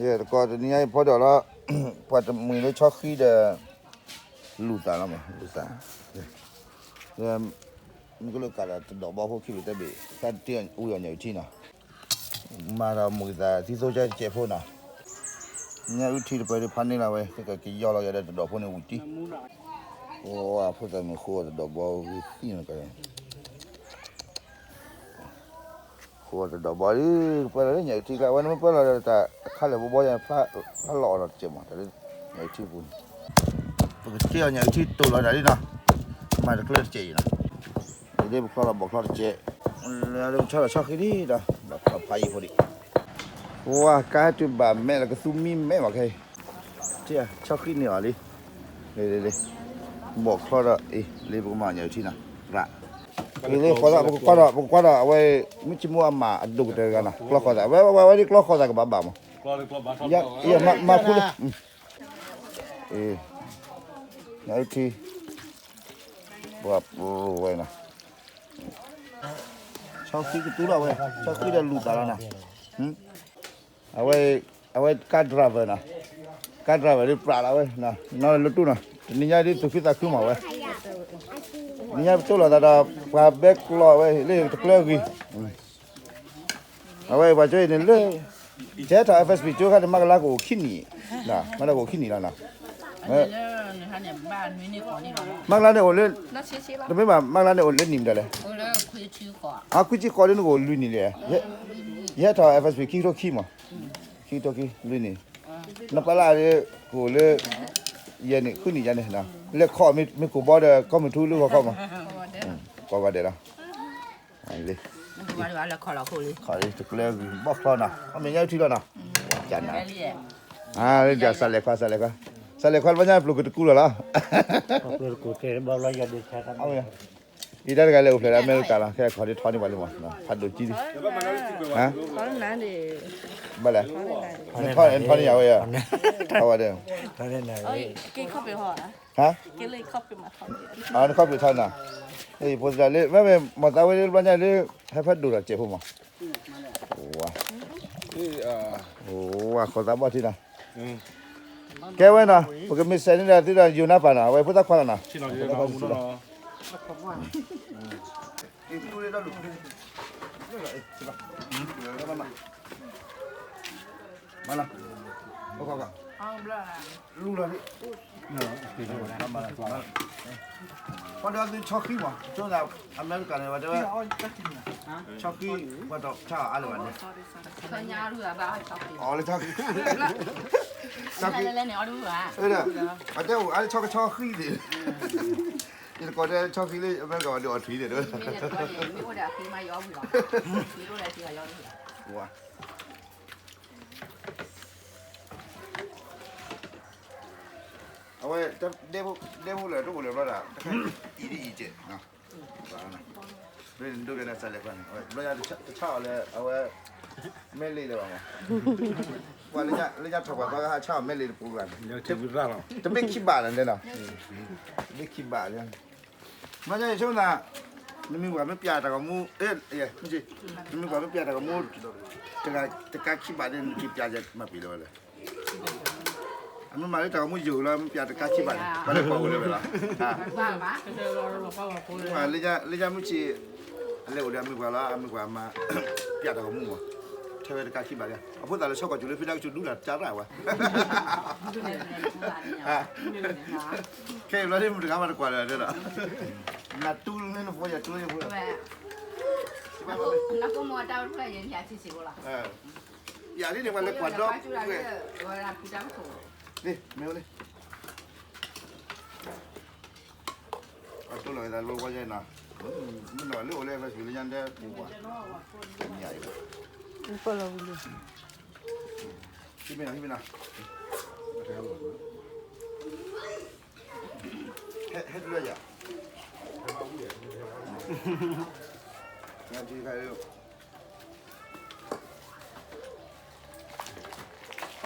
တကိးတနံၤညါအံၤဖီဒီးလီၤ, ပှၤတမှံၤလၢဆီဃံဒီး လူၤသးလီၤမး လူၤသး, မ့ၢ်ကလိၣ်ကးဒီးတဒီးဘီဖိခံဘ့ၣ် တၢ်ဘ့ၣ်သၣ်တ့ၢ်ဝံၤအီၤညၣ်အုၣ်ထံနီၤ, မၤဒီးမုာ်သးသံသိကဲးဖိနီၤ, ညၣ်အုၣ်ထံတပၢၤဒ်ဖးန့ၢ်လီၤဝဲ ကကယီလီၤယၤဒီးတဒီးဖိန့ၣ်ဝံၤတံၢ်, အိၣ်ဖိသၣ်မုၣ်ဃိတဒီးဘီဂ့ၤသံနီၤ ဃိတဒီးဘီဒ် ကပၢလီၤလၢညၣ်အုၣ်ထံကျါ အဝဲန့ၣ်မ့ၢ်ပၢလီၤဒီးတၢ်အခါလၢာ်ဘီဘီ ဖျါလီၤအီၤလီၤတစဲးမး တၢ်လၢညၣ်အုၣ်ထံပူၤန့ၣ်, ပကတ့အီၤညၣ်အုၣ်ထံတိာ်လီၤတၢ်လံနီၤ, မၤတကျၢတစဲးအံၤနီၤ, ဒ်ပချီလီၤဘီချီတစဲး, လၢဆီလီၤဆီဃံဒ်ဒီး ဘီချီဖးယံၤဖိဒံး, ဝါ ကါတုၤဘၣ်မဲာ်လၢကသူမံမဲာ်ဘၣ်ခဲအံၤ, ဆီဃံန့ၢ်အီၤလံ, ဘီချီဒီးအံၤ လၢပကမၤညၣ်အုၣ်ထံနီၤ, ရၣ် လၢဃီသး ပကကွၢ်ဒီး ပကကွၢ်ဒီး အဝဲ မုၢ်ဆ့မိၢ်အမၤအဒိၣ်ကတၢၢ်တဂၤနီၤ ကျီဃီသး အဝဲ အဝဲဒ်ကျီဃီသးကဘၣ်ဘၣ်မး, မၤခူလၢ ညၣ်အုၣ်ထံ ပှၤပဝဲနီၤ, ဆီဃံကတူၢ်လီၤဝဲ ဆီဃံဒီးလူၤသးလီၤနီၤ, အဝဲ အဝဲကါ driver နီၤ, ကါ driver ဒ်ပြးလီၤဝဲ, နီၢ်လၢတူၢ်နီၤ တနံၤညါဒ်သူၣ်ခုသးခုမးဝဲ, နံၤညါပတိၢ်လိာ်သးဒီး ပှၤဘဲကျီဝဲလၢတကျၢၤဂ့ၤ, အဝဲပှၤကၠိအံၤန့ၣ်လၢ ကဲထီၣ် F S P ကၠိခါန့ၣ် မၤကလါကအိၣ်ခံနံၣ်, မၤကလါကအိၣ်ခံနံၣ်လီၤနီၤ, မၤကလါန့ၣ်အိၣ်လၢ တမ့ၢ်ဘၣ် မၤကလါန့ၣ်အိၣ်လၢနံၣ်မတၤလဲၣ်, အခွံဆံဃိးဒ်နကအိၣ်လွံၢ်နံၣ်လံ, ယဟဲထီၣ် F S P ခံကထိခံမး, ခံကထိခံလွံၢ်နံၣ်, နပၢ်လၢ်ဒ်ကအိၣ်လၢ ယဲၢ်နံၣ်ဃုနံၣ်ယါန့ၣ်, လဲၤခီမ့ၢ်ကိးဘီဒီး ကီၢ်မုၢ်ထူလၢဂီၤခီမး, ကိးဂၤဒဲးလီၤ, လံ တကျၢၤဂ့ၤဘီၣ်ချီနီၤ အမဲာ်ညါအုၣ်ထံလီၤနီၤ, ကနၤ, စးလဲၤခွါ စးလဲၤခွါ, စးလဲၤခွါတဘျီညါပျိၤကတကူလီၤလီၤ, အံၤတၢ်တဂၤလဲၤအိၣ်ဖျဲၣ်လၢအမဲရကၤလီၤ ခဲခီဒ်ထီန့ၢ်ပှၤလံမး, ဖးဒိၣ်ကံဒ် ဘၣ်လဲၣ်, နထီန့ၢ်ယၤဝဲယၤ, ထီဝဲဒၣ် ဟါ, နခီၣ်ဖံးထီနၤ, ဖိသၣ်လၢ မ့မ့ၢ်မၤသးဝဲလၢဘျီညါလၢ ဟဲဖးဒိၣ်ဒီးစဲးဖိမး, ဝါ ခိးသးဘီၣ်ထံနီၤ, ကဲဝဲနီၤ ပကမ့ၢ်စဲးန့ၣ်ဒီးသုဒီးယိၤနါပၢ်နီၤ အဝဲဖိသၣ်ခွါလီၤနီၤ, မၤလီၤ, လူလီၤ, ပှၤဒီးသုဆီဃံမး ကၠိနၤ အမဲရကၤန့ၣ် ပှၤတဲဝဲ ဆီဃံ ပှၤတီၢ်ဆါအီၤအါလၢၤဘၣ်န့ၣ်, အီၤလၢဆီဃံ, ဆီဃံ, ပှၤတဲအိၣ်အါလၢဆီကဆီဃံန့ၣ်, ယတကိးတဲဆီဃံလၢအမဲရကၤပှၤဒုးအီၣ်ထွံၣ်န့ၣ်တဲဝဲ, ဝါ အဝဲ ဒဲဖိလၢတအိၣ်လၢၤဘျီဒၣ် တခါအံၤဒ်အံၤကဲး, ဒိၣ်ကဲန့ၣ်စးလဲၤခွါန့ၣ် ဘျီညါတဆါအီၤလၢအဝဲ မဲလ့လၢၤဘၣ်မး, ပှၤလၢညါထီၣ်ပှၤဘၣ်ဟးဆါအီၤမဲလ့တပူၤဘၣ်န့ၣ်, တဘ့ၣ်ခံဘးလီၤန့ၣ်နီၤ, တဘ့ၣ်ခံဘးလီၤ, ဘျီညါယဆိကမိၣ်သး နမ့ၢ်ပှၤမ့ၢ်ပျးတၢ်ဂီၤမူ, နမ့ၢ်ပှၤမ့ၢ်ပျးတၢ်ဂီၤမူ တကးခံဘးဒ် နက့ၤပျးယဲမၤပံာ်လၢၤဝဲလဲၣ်, အမ့ၢ်မၤလၢတၢ်ဂီၤမူယိာ်လီၤ မ့ၢ်ပျးတကးခံဘးန့ၣ် ပှၤလဲၤကွၢ်ဝဲလၢၤဝဲလီၤ, လၢညါမုၢ်ဆ့ၣ် အလဲၤအိၣ်ဒီးအမ့ၢ်ပှၤလီၤ အမ့ၢ်ပှၤမၤ ပျးတၢ်ဂီၤမူမး, ထဲဝဲတကးခံဘးဒ် အဖိသၣ်လၢဆီကီၢ်ကၠိလၢဖဲဒၣ်ကၠိဒူလၢ်တၢ်ရၣ်ဝဲ ခဲအံၤဘျီဒ်မုၢ်တဂၤမးတကွၢ်လၢၤဒၣ်, နတူၢ်လၢနဖိယတူၢ်လၢဖိ, ယၤဒ်န့ၣ်ပှၤလဲၤကွၢ်ဒီး, န့ၣ်မ့ၢ်ဝဲန့ၣ်, အတိၢ်လီၤက့ၤသးလၢဝဲယဲနီၤ, မ့ၢ်နီၤလၢအိၣ်လၢ Facebook လၢညါဒဲပူၤဘၣ်, ညါအံၤဘၣ်, ဟံၣ်မ့ၢ်နီၤ ဟံၣ်မ့ၢ်နီၤ, ဟဲတလၢယၤ, ဟဲက့ၤခါ ဟဲက့ၤမ့ၢ်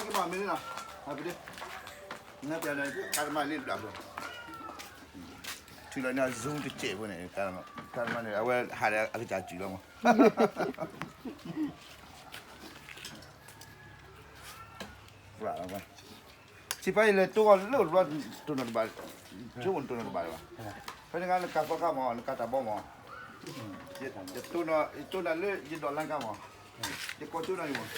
လံနီၤ, ဟဲပဒ့, နပျးန့ၣ် ကါတမါလံတဘျီဘျီ, ထုးလီၤန့ၣ် Zoom တစဲးဖိန့ၣ်, ကါတမါန့ၣ် အဝဲဟးဒီးအကစၢ်စုၣ်လီၤမး. စံးပာ်အံၤလဲၤတိၢ်အီၤလၢတဘျီ တိၢ်နီၣ်တဘၣ်, ဆိကမိၣ်နတိၢ်နီၣ်တဘၣ်လၢၤဘၣ်. ဖဲန့ၣ်အခါ နကၤသီခါမး နကၤတၢ်ဘီမး, ယတိၢ်နီၣ်လၢယဒိးလၢကါမး, ယကိးကၠိနီၤယမး,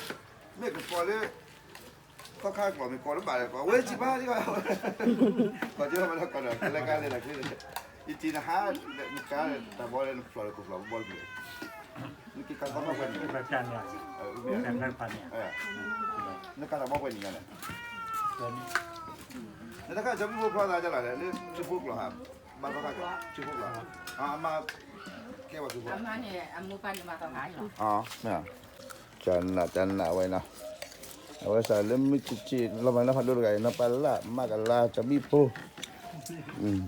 မ့ၢ်ကကိးလၢ သီခါကျိာ်မ့ၢ်ကိးတဘၣ်လၢၤ ကိးဝဲစံးပာ်, ကိးကၠိမးလၢကိးဒီး ကလဲၤကါလဲၤတၢ်ချ့, ယထံၣ်နဟါ နကၤတၢ်ဘီလၢနဖျိးလၢကဖျိးဘီတဘျီ, နကၤသီခါပှဲၤနံၣ်, နကၤတၢ်ဘီပှဲၤနံၣ်ညါလဲၣ်, နတခါကၠီဘံၣ်ဖိဖျီသးဒ်လဲၣ် လၢထံဖိကျိာ်ဟါ, ဘၣ်သီခါ ထံဖိကျိာ်, အမါ ကဲဝဲထံဖိ, မ့ၢ်, ကနးကနးဝဲနီၤ, အဝဲစးလၢမုၢ်ဆ့ၣ်ဆ့ၣ် လီၤမးနီၤဖးဒိၣ်တဂၤအံၤ နီၢ်ပၢ်လၢ် မၢ်ကလါ ကၠီဘံၣ်ဖိ,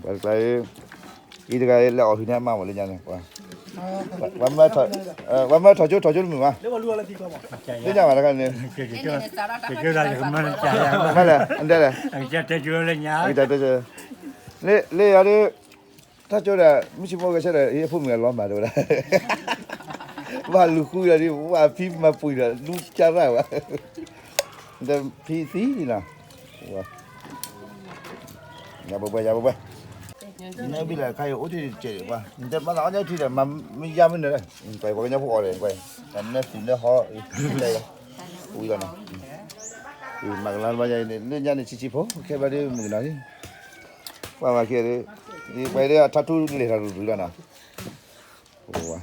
ပှၤတကျါအံၤ, အံၤတဂၤအံၤ လဲၤအီၣ်ဟံးန့ၢ်အမါမးလၢညါန့ၣ်, ပှၤမၢထီၣ်ကၠိ ထီၣ်ကၠိတမုာ်ဘၣ်, လၢညါဘၣ်တခါန့ၣ်, မ့ၢ်လဲၣ်, အတဲလဲၣ်, လၢယၤဒီး ထီၣ်ကၠိဒီး မုၢ်ဆ့ၣ်ဖိဂဲၤဆၢဒီး အဖိမုၣ်အလီၤမၢ်တဲဝဲဒၣ်, ဘၣ်လူၤဃုဒီး ဝဲဖံမၤပှံၤဒီး လူၤကၢ်ရၣ်ဝဲ, ဖံသံနီၤ, ယၤဘှဲဘှဲ ယၤဘှဲဘှဲ, နဘံၣ်လၢခါအံၤအိၣ်တ့ၢ်တကဲးဘၣ်, နတဲမၤသးအီၣ်ညါထံဒီး မၤမ့ၢ်ယါမ့ၢ်နၢၤ, ပှၤကညီဖိအီၤဒီး နသုးနၢဟီ, ဝံၤလီၤနီၤ, မၤကလါတဘျီညါအံၤ လၢညါန့ၣ် ဆံးဆံးဖိ ခဲဘျီဒ်မုၢ်ကနီၤလံ ပှၤမၤက့ၤဒီး, ပှၤဒ်အထါထူလဲၤထီၣ်ရူၤရူၤလီၤနီၤ,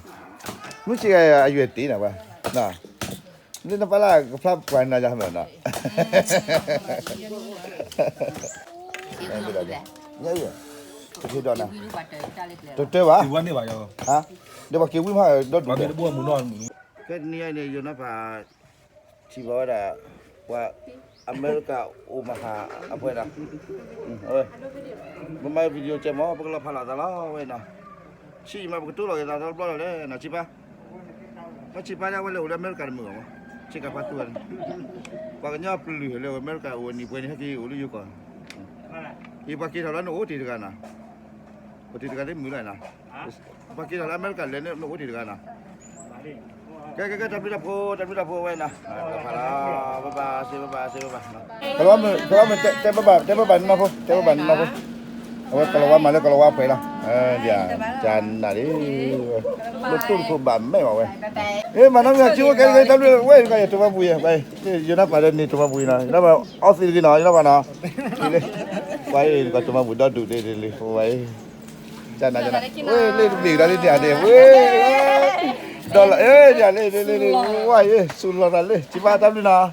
မုၢ်ဆ့ၣ်ဂၤအယွဲၢ်တ့ၢ်နီၤဘၣ်, လၢနပၢ်လၢကဖျါပှၤနၤယၤမ့ၢ်နီၤ, တထံၣ်ဒီးနၤ, တတၢဘၣ်, ဒီးပှၤက့ၤဝံၤမးဒီးဒူၣ်, ဖဲတနံၤအံၤန့ၣ် ယိၤနီၢ်ပၤ ထံၣ်ဘၣ်ဝဲဒၣ် ပှၤအမဲရကၤအိၣ်မဟါအပှဲၤဒီး, ပမၤ video ကဲမး ပကလီၤဖးလီၤသးလီၤဝဲနီၤ, ဆံးအံၤမး ပကတိၤလီၤက့ၤသးတဘျီလီၤလဲၣ်နီၤ ဆံးပာ်, မ့ၢ်ဆံးပာ်ဒၣ်ဝဲလဲၤအိၣ်လၢအမဲရကၤတမုာ်ဘၣ်မး, ဆ့ကၤပှၤသူဝဲန့ၣ်, ပှၤကညီပျုၢ်လၢအမဲရကၤအိၣ်နံၣ်ပှဲၤန့ၣ် ဟဲက့ၤအိၣ်လၢယိၤကီၢ်, အံၤပှၤက့ၤထီၣ်လၢနအိၣ်တ့ၢ်တဂၤနီၤ, အိၣ်တ့ၢ်တဂၤလၢမုာ်လီၤနီၤ, ပှၤက့ၤထီၣ်လၢအမဲရကၤလဲၤန့ၣ် နအိၣ်တ့ၢ်တဂၤနီၤ ကဲ ကဲ ကဲ တၢ်ဘျုးတၢ်ဖှိၣ် တၢ်ဘျုးတၢ်ဖှိၣ်ဝဲနီၤ, ဘၣ်ဘၣ် စ့ဘၣ်ဘၣ် စ့ဘၣ်ဘၣ်, ကလီၤဝါမုၣ် ကလီၤဝါမုၣ် တဲဘၣ်ဘၣ် တဲဘၣ်ဘၣ်နီၤဖိ တဲဘၣ်ဘၣ်နီၤဖိ, အဝဲကလီၤဝါမးလၢကလီၤဝါပှဲၤလီၤ, ကနၣ်လံ, လၢတိၢ်တခိၣ်ဘၣ်မဲာ်ဘၣ်ဝဲ, မၤနီၣ်မ့ၢ်ဆံးဝဲ ကဲ ကဲ တၢ်ဘျုးဝဲ ကဲ ယတိၢ်မၤပှံၤယဲ ယိၤနီၢ်ပၤဒီးန့ၣ်တိၢ်မၤပှံၤနီၤ ယိၤနီၢ်ပၤ အီသံးတဂ့ၤနီၤ ယိၤနီၢ်ပၤနီၤ, ပှၤအံၤ နကတိၢ်မၤပှံၤဒီဒူၣ်ဒ်လံ ပဝဲအံၤ ကနၣ် ကနၣ် ဝဲလၢတဘ့ၣ်ကဒီးလၢန့ၣ်ဒ့ၣ် ဝဲ ဒီးလီၤ လၢန့ၣ်လၢ ဝဲအံၤ စူၤလီၤသးလၢ စံးဘၣ်တၢ်ဘျုးနီၤ,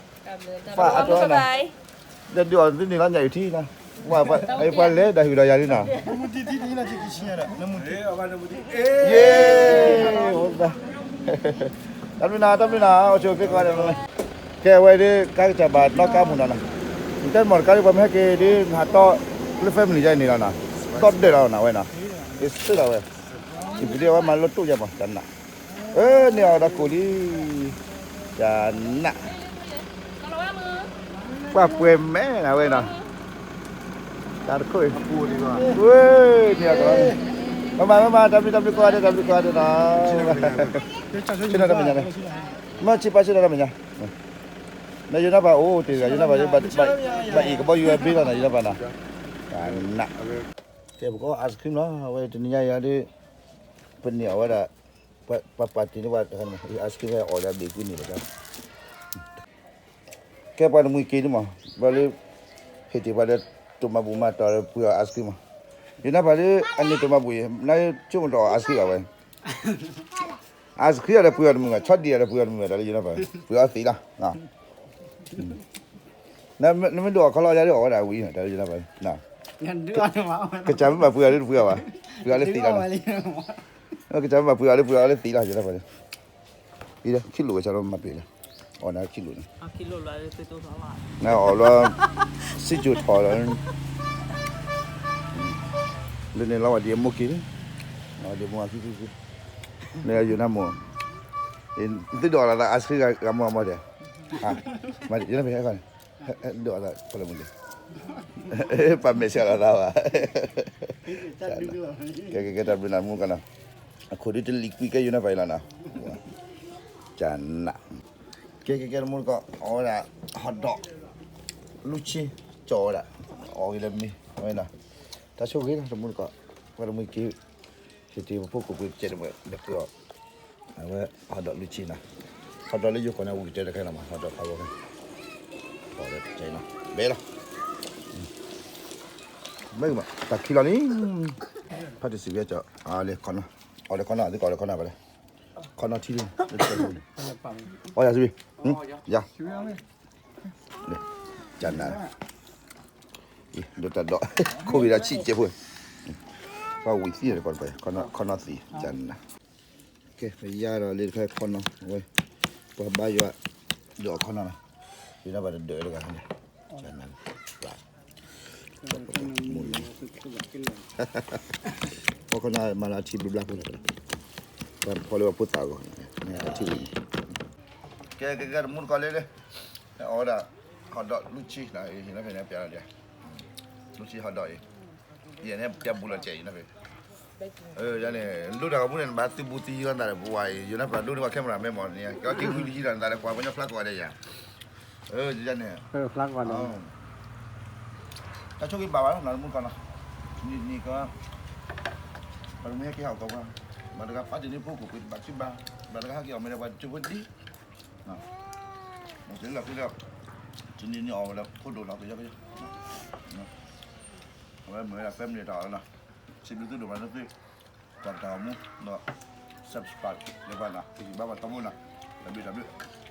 ပၢ်အတီနီၤ, ဒီးဒုးအီၤသုန့ၣ်လီၤညၣ်အုၣ်ထံနီၤ, ပှၤလဲၤဒီးဟုၣ်ဒီးယၤလံနီၤ, ယ့ တၢ်ဘျုးနီၤ တၢ်ဘျုးနီၤ အိၣ်ဆူၣ်အိၣ်ချ့ကိးဂၤဒဲး, ကဲဝဲဒ် ကါကစၢ်ဘၣ်နီၣ်ကါမူၤနီၤနီၤ, နတဲမီၢ်တကါဒ်ပှၤမ့ၢ်ဟဲက့ၤဒ် နဟးတီၢ်လၢ family ယါအံၤန့ၣ်လီၤနီၤ, တီၢ်ဒၢးလီၤနီၤဝဲနီၤ, ယသ့လီၤဝဲ, ယပဒ့အဝဲမၤလိတိၣ်ယါမး ကနၣ်, အၢ န့ၢ်အီၤဒီးကိၣ်လံ, ကနၣ်, ပှၤပှဲၤမဲာ်နီၤဝဲနီၤ, တၢ်တခိၣ်အံၤ, ဝဲ န့ၢ်အီၤကလီၤ, မ့ၢ်မး မ့ၢ်မး တၢ်ဘျုး တၢ်ဘျုးကိးဂၤဒဲး တၢ်ဘျုးကိးဂၤဒဲးနီၤ, ဆ့ၣ်နီၤတၢ်မဲာ်ညါ, မ့ၢ်ဆံးပာ်ဆ့ၣ်နီၤတၢ်မဲာ်ညါ နယိၤနီၢ်ပၤအိၣ်တ့ၢ်တဂၤ ယိၤနီၢ်ပၤ ဘၣ်အံၤကဘီယူၤဝဲဘ့လီၤနီၤ ယိၤနီၢ်ပၤနီၤ, နး, ကဲပကအီၣ် ice cream လီၤ အဝဲတနံၤညါအံၤဒ်, ပန့ၢ်အီၣ်ဝဲဒၣ်, ပှၤပာ်တ့ၢ်န့ၢ်ပှၤ ice cream ဝဲအီၣ်ဒီးဘ့ၣ်ကွံာ်န့ၣ်လီၤ, ကဲပှၤတမှံၤက့ၤန့ၣ်မး ဘၣ်လၢ, ဟ့ၣ်တ့ၢ်ပှၤဒီး, တိၢ်မၤဘူၣ်မၤတီၢ်ဒီးပှ့ၤအီၣ် ice cream မး, ယိၤနီၢ်ပၤလၢအန့ၢ်တိၢ်မၤဘူၣ်အံၤ နဆိကမိၣ်တအီၣ် ice cream ဘၣ်ဝဲ ice cream ဒီးပှ့ၤအီၣ်တမုာ်ဘၣ် ဆီဒံၣ်ဒီးပှ့ၤအီၣ်တမုာ်ဘၣ် တၢ်လၢယိၤနီၢ်ပၤ ပှ့ၤအီၣ်သ့လီၤ, နမ့ၢ်ဒိၣ်အီၣ်ခီလီၤယၤဒ်အီၣ်ဝဲဒၣ်ဝံၤ တၢ်လၢယိၤနီၢ်ပၤ, ကစၢ်မ့ၢ်ဘၣ်ပှ့ၤအီၣ်ဒ်တပှ့ၤအီၣ်ဘၣ်, ပှ့ၤအီၣ်လၢသ့လီၤနီၤ, ကစၢ်မ့ၢ်ဘၣ်ပှ့ၤအီၣ်ဒ်ပှ့ၤအီၣ်လၢသ့လီၤ ယိၤနီၢ်ပၤ, အံၤလၢခံလိာ်ဝဲဆၣ်လီၤမၤပ့ၤလီၤ, အီၣ်နၤခံလိာ်န့ၣ်, နအီၣ်လီၤ, စံၣ်ကၠိၣ်ထီၣ်လီၤ, လၢန့ၣ်လီၤဝဲဒ်အမိၢ်က့ၤ, လီၤဝဲဒ်အမိၢ်ခံခံခံ, လၢယိၤနီၢ်မိၢ်, သုဒိၣ်အီၣ်လီၤသး ice cream ဂၤမိၢ်အမိၢ်ဒဲး, မၤဒ်ယိၤနီၢ်ပၤဟဲခီန့ၣ်, ဒိၣ်အီၣ်သးဖီလၢမုၢ်ဒဲး, ပာ်မဲာ်ဆှးလီၤသးဘၣ် ကဲ ကဲ ကဲ တၢ်ဘျုးနၤမူကီးနီၤ, အခိၣ်ဒ်တလံၤကွံာ်ကဲယိၤနီၢ်ပၤအံၤလီၤနီၤ, ကနၣ်, ကဲ ကဲ ကဲ တမူတကိး အဝဲဒၣ် hot dog, လူၢ်ဆံကၠီဝဲဒၣ်, အီၣ်ဂ့ၤလၢမံၤဝဲနီၤ, တၢ်ဆိၣ်ဂ့ၤနီၤ တမူတကိး, ပှၤတမူက့ၤ, ဟ့ၣ်တ့ၢ်ပဖိကိးပှ့ၤတကဲးတမှဲၤ ဒီးပှ့ၤအီၤ, အဝဲဟီၣ်ဒီးလူၢ်ဆံနီၤ, ဟီၣ်ဒီးလၢယိၤကီၢ်န့ၣ် ဝံၤကတဲတခဲနီၤမး ဟီၣ်ဒီးဖးဂီၤခဲ, အီၣ်ဒီးတကဲးနီၤ ဘဲလီၤ, မ့ၢ်မး တၢ်ခံလီၤလံ, ဖးတစံးဝဲကၠီ, အီၣ်လၢခီနီၤ, အီၣ်လၢခီနီၤ သ့ၣ်ကီးလၢခီနီၤဘၣ်လဲၣ်, ခီနီၤထံလံ, အီၣ်ယၤစံးဘံၣ်, ယၤ ကနၤ, ဒိးတၢ်ဒီး ခိၣ်ဂ့ၤဒီးဆံးကဲဖိ, ပှၤဝံၤသံဒီးကီးတပၤ, ခီနီၤသံ, ကနၤ, ကဲ ပယါဒီးလၢတခါခီနီၤ, အဝဲ ပှၤဘါယွၤ ဒိးခီနီၤနီၤ, ယနၢ်ပၢၢ်တဒၢးတဂၤန့ၣ်, ကနၤ, မူလီၤ, ပှၤခီနီၤမၤလၢအထံဘျီဘျီဖိလီၤ, ပှၤဖီလၢပှၤဖိသၣ်အဂီၢ်, အထံဝံၤန့ၣ်, ကဲ ကဲ ကဲ တမူတကိးလၢလၢ, အီၣ်ဝဲဒၣ် ဟီၣ်ဒီးလူၢ်ဆံနီၤ, ဟ့ၣ်နီၤဖဲန့ၣ် ပျးလီၤဒ်, လူၢ်ဆံဟီၣ်ဒီးအံၤ, ယဲန့ၣ် ပျးဘူးလီၤကဲးအံၤနီၤဖဲ ယန့ၣ် ဒိၣ်တၢ်ကပူၤန့ၣ် နဘၣ်သုဘူးသံယီၤသးဒီး ပဝဲအံၤ ယနၢ်ပၢၢ်ဒိၣ်န့ၢ်ပှၤ camera မ့ၢ်မ့ၢ်န့ၣ် ကက့ၤဝံလံဒီးနသးဒီး ကွၢ်ပှၤညီဖျါကိးဂၤဒဲးယၤ, ယန့ၣ်, တၢ်ဆိၣ်ဂ့ၤဘၣ်ဘၣ်နီၤ တမူတကိးနီၤ, နံၤနံၤကီး, ပှၤတမူဟဲက့ၤဟးဂီၤပှၤ, ဘၣ်တဂၤပာ်တ့ၢ်န့ၢ်ဖိကိးပှ့ၤတဘၣ်ခံဘၣ်, ဘၣ်တဂၤဟဲက့ၤအီၣ်မ့ၢ်ဒီးပှၤတစိၢ်ဖိဒံ, မ့ၢ်လီၤဖဲဒီး, တနံၤနံၤအီၣ်ဝဲဒီးဖိဒိၣ်နီၤ ကယီကယီ, အဝဲမ့ၢ်ဝဲဒၣ် family တၢ်အီၣ်လီၤနီၤ, စံးဘျုးသုဒိၣ်မးလၢသု တၢ်တၢ်အိၣ်မူ ဒီး subscribe လၢပှၤနီၤ ကစံးဘျုးဘၣ်ပှၤတၢ်မူနီၤ, တၢ်ဘျုးတၢ်ဘျုး